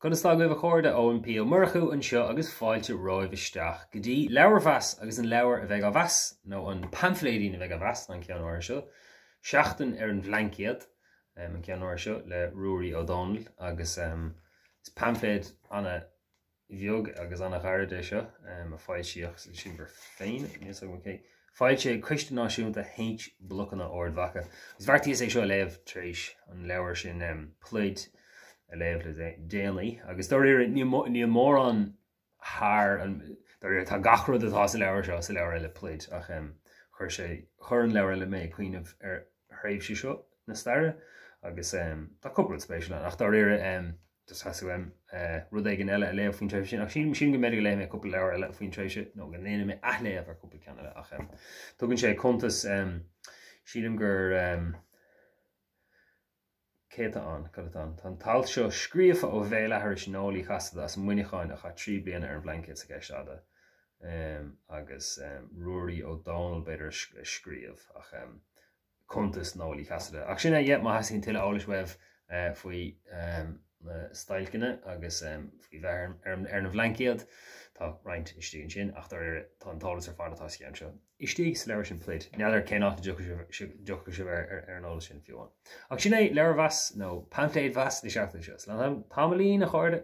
Conas tá agaibh a chairde? Eoin P Ó Murchú anseo agus fáilte romhaibh isteach go dtí Leabharmheas agus an leabhar a bheidh á mheas, nó an paimfléidín a bheidh á mheas ná an ceann áirithe seo, Seachtain ar an Bhlaincéad, an ceann áirithe seo le Ruairí Ó Dónaill agus is paimfléad ana bheag agus an-ghairid é seo, a foilsíodh sa sílim féin, níl 's agam cé, foilsithe ag Coiste Náisiúnta H Blocanna Ard Mhacha. Agus bheartaíos é seo a léamh tar éis an leabhar sin Pluid a léamh le déanaí, agus dáiríre níl mórán thar an, dáiríre tá gach rud atá sa leabhar seo sa leabhar eile Pluid, ach chuir sé, chuir an leabhar eile mé ag cuimhneamh ar thréimhse seo na staire agus tá cúpla rud spéisiúil ann, ach dáiríre just theastaigh uaim rud éigin eile a léamh faoin tréimhse sin, ach sílim, sílim go mb'fhéidir go léifidh mé cúpla leabhar eile faoin tréimhse, nó go ndéanfaidh mé athléamh ar cúpla ceann eile, ach tugann sé cuntas, sílim gur, cé atá ann, cad atá ann? Tá an t-alt seo scríofa ó bhéalaithris Noel Uí Chasaide as Muineachán a chaith 3 bliana ar an Bhlaincéad sa gCeist Fhada, agus Ruairí Ó Dónaill b'fhéidir a scríobh, ach cuntas Noel Uí Chasaide. Ach sin é, yeah, má theastaíonn tuilleadh eolais uaibh faoi na stailceanna agus faoi bheith ar ar na bhlaincéad, tá roinnt istigh ansin, ach dáiríre, tá an t-eolas ar fad atá sa cheann seo istigh sa leabhar sin Pluid. N'fheadar cén áit a dtiocfadh sibh ar an eolas sin fiú amháin. Ach sin é, leabharmheas nó paimfléadmheas na seachtaine seo. Slán tamaillín, a chairde!